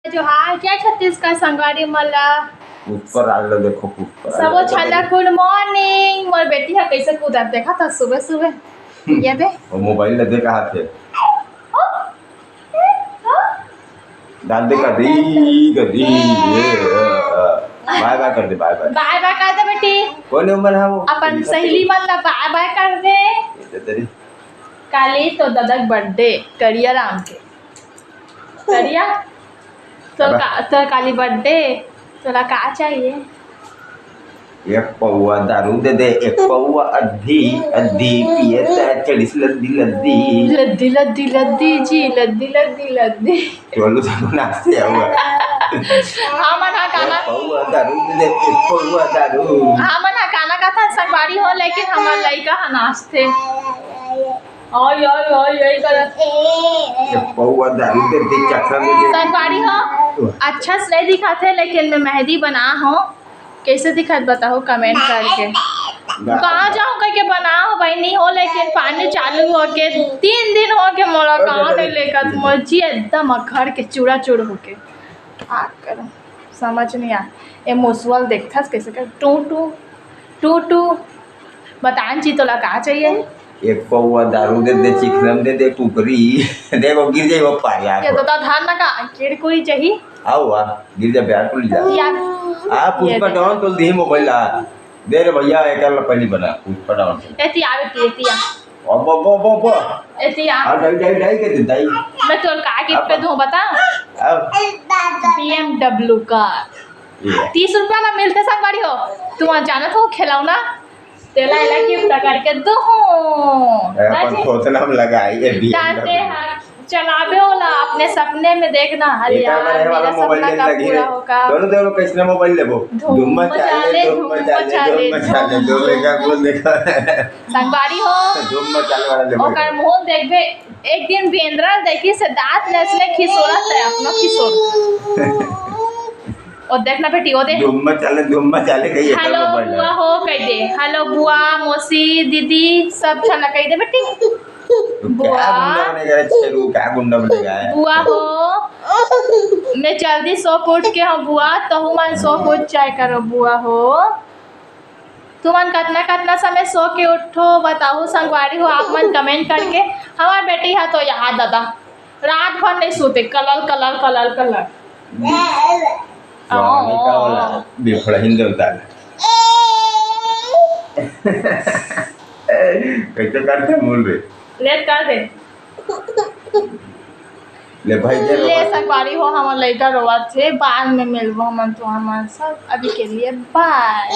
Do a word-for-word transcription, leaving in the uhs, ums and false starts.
जोहार, जय छत्तीसगढ़ संगवारी मन ला। पुष्पराज ला देखो, पुष्पराज सबो ला झन ला देखो। Good morning। मोर बेटी ह कइसे कूदत देखत ह सुबह सुबह। ये दे। वो मोबाइल ला दे कहा थे। डाल दे कर दी, कर दी। ये, आ, आ। बाय बाय कर दे, बाय बाय। बाय बाय कर दे बेटी। कोन उम्र है वो? अपन सहेली मन ला बाय बाय कर दे। ये तो तेरी। काली तो ददक birthday, करिया राम के। करिया, तोर अबे। का, तोर काली birthday, तोला का चाहिए? एक पौवा दारू दे दे, एक पौवा अद्धी, अद्धी पिए त चढ़िस लद्दी, लद्दी। लद्दी, लद्दी, लद्दी जी, लद्दी, लद्दी, लद्दी। टोलू सब नाचते हुआ। हमन हा गाना एक पौवा दारू दे दे, एक पौवा दारू। हमन हा गाना गाथन संगवारी हो, लेकिन हमर लइका हा नाचथे। ओय, ओय, ओय, ओय करत। ये पौवा दारू दे दे, चखना दे दे। संगवारी हो, अच्छा से नहीं दिखत हे, लेकिन मैं मेहंदी बना हूँ। कैसे दिखत बताओ comment करके। कहाँ जाऊँ करके बना हो भाई, नहीं हो, लेकिन पानी चालू हो के तीन दिन हो के मोला अरे, कहाँ अरे, नहीं लेकर अरे। मोर जी एकदम अखड़ के चूरा चूर हो के। का करूँ, समझ नहीं आ। ये मुसवा ल देखथस कैसे कर, टू टू, टू टू। बतान जी, तोला का चाहिए? एक पौवा दारू दे दे, चिखलम दे दे, कुकरी। देखो, गिर जाई वो पाया ये को। तो धान ना का, किड़कुड़ी चाहिए। आओ, आ, गिर जा, बैग को ले जा। या। आ, पुष्पा ये दे। Down तो दी मोबाइल ला। दे रे भैया, एक ला पहली बना, पुष्पा down से। एती आ, बेटी, एती आ। अब, अब, अब, अब, अब। एती आ। आ, डाई, डाई, डाई के दे, डाई। मैं तोर का gift अब। दूँ, बता? अब। B M W car। ये। तीस रुपया ला मिलथे संगवारी हो। तुम जानत हो खिलौना? तेला एला gift करके दो। ए, अपन राजी? खोतना में लगाई, ये B M W। ताते हाँ, चलाबे ओला, अपने सपने में देखना। अरे एकर यार, में मेरा वाला मोबाइल सपना लेने कब लगी पूरा रे। होगा? दोनों, दोनों कैसने मोबाइल लेबो? धूम धूम मचा ले, मचाले, धूम धूम मचाले, मचाले, धूम धूम मचाले, मचाले। धूम मचाले। संगवारी हो। धूम मचाले वाला लेबो। ओकर मुंह देखबे, एक दिन बेंदरा देखिस हे दांत नसने खिसोरत हे, अपना खिसोर। ओ देख ना बेटी, ओ देख। धूम मचाले, धूम मचाले कही एकर हेलो मोबाइल है। बुआ हो कह दे, हेलो बुआ, मौसी, दीदी, सब झन ला कह दे बेटी। तो क्या बुआ। गुंडा बनेगा रे छेरू, क्या गुंडा बनेगा है? बुआ हो, मैं जल्दी सो के उठ के हूँ बुआ, तहू मन सो के उठ जाए करो बुआ हो। तुमन कतना कतना समय सो के उठो, बताओ संगवारी हो आप मन comment करके। हमार बेटी हा तो यहाँ दादा रात भर नहीं सोते, कलर, कलर, कलर, कलर। जवानी का वाला बिफड़ा हिंदे उतार। कैसे करते मूल रे? लेट कर दे। ले भाई, जय ले बाबा। संगवारी हो, हमर लइका रोवत हे, बाद में मिलबो हमन तुमन मन सब। अभी के लिए bye।